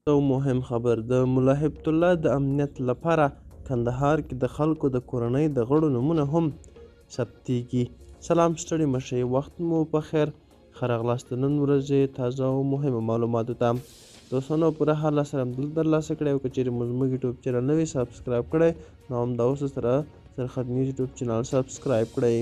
یو مهم خبر، د ملا هبت الله د امنیت لپاره کندهار کې د خلکو د کورنۍ د غړو نومونه هم ثبتیږي. سلام، ستړي مه شئ، وخت مو په خیر، ښه راغلاست د نن ورځې تازه او مهمو معلوماتو ته. دوستانو، پوره حال سره همدلته ترلاسه کړئ او که چیرې مو زموږ یوټیوب چینل نه وي سبسکرایب کړی نو همدا اوس سره سرخط نیوز یوټیوب چینل سبسکرایب کړئ.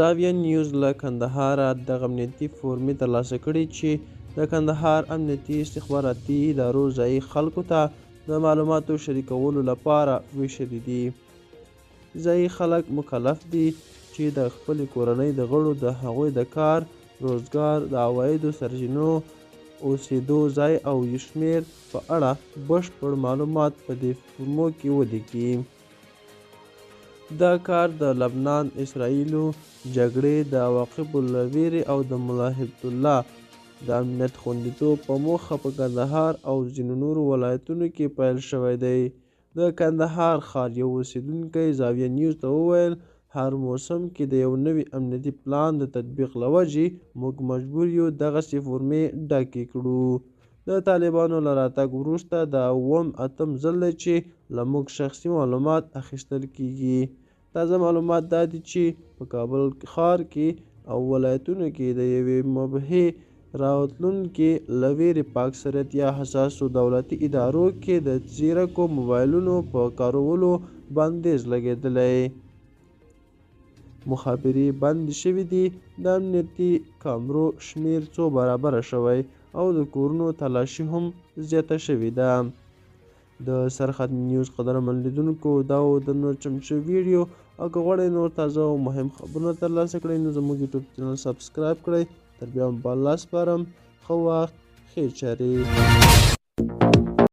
زاویه نیوز له کندهاره دغه امنیتي فورمې ترلاسه کړي چې د کندهار امنیتي استخباراتي ادارو ځايي خلکو ته د معلوماتو شریکولو لپاره ویشلي دي. ځايي خلک مکلف دي چې د خپلې کورنۍ د غړو، د هغوی د کار، روزګار، د عوایدو سرچینو، اوسېدو ځای او شمېر په اړه بشپړ معلومات په دې فورمو کې ولیکي. دا کار د لبنان اسراییلو جګړې د عواقبو له وېرې او د ملا هبت الله د امنیت خوندیتوب په موخه په کندهار او ځینو نورو ولایتونو کې پیل شوی دی. د کندهار ښار یو اوسېدونکی زاویه نیوز ته وویل، هر موسم کې د یو نوي امنیتي پلان د تطبیق له وجې موږ مجبور یو دغسې فورمې ډکې کړو. د طالبانو له راتګ وروسته دا اووم اتم ځل دی چې له موږ شخصي معلومات اخیستل کیږي. تازه معلومات دا دي چې په کابل ښار کې او ولایتونو کې د یوې مبهې راتلونکې له ویرې په اکثریت یا حساسو دولتي ادارو کې د ځیرکو موبایلونو په کارولو بندیز لګېدلی. مخابرې بندې شوې دي، د امنیتي کامرو شمېر څو برابره شوی او د کورونو تلاشي هم زیاته شوې ده. د سرخط نیوز قدرمن لیدونکو، دا و د نور چمتو ویډیو او که غواړئ نور تازه او مهم خبرونه ترلاسه کړئ نو زموږ یوټیوب چینل سبسکرایب کړئ. تر بیا مو په الله سپارم، ښه وخت، ښې چارې.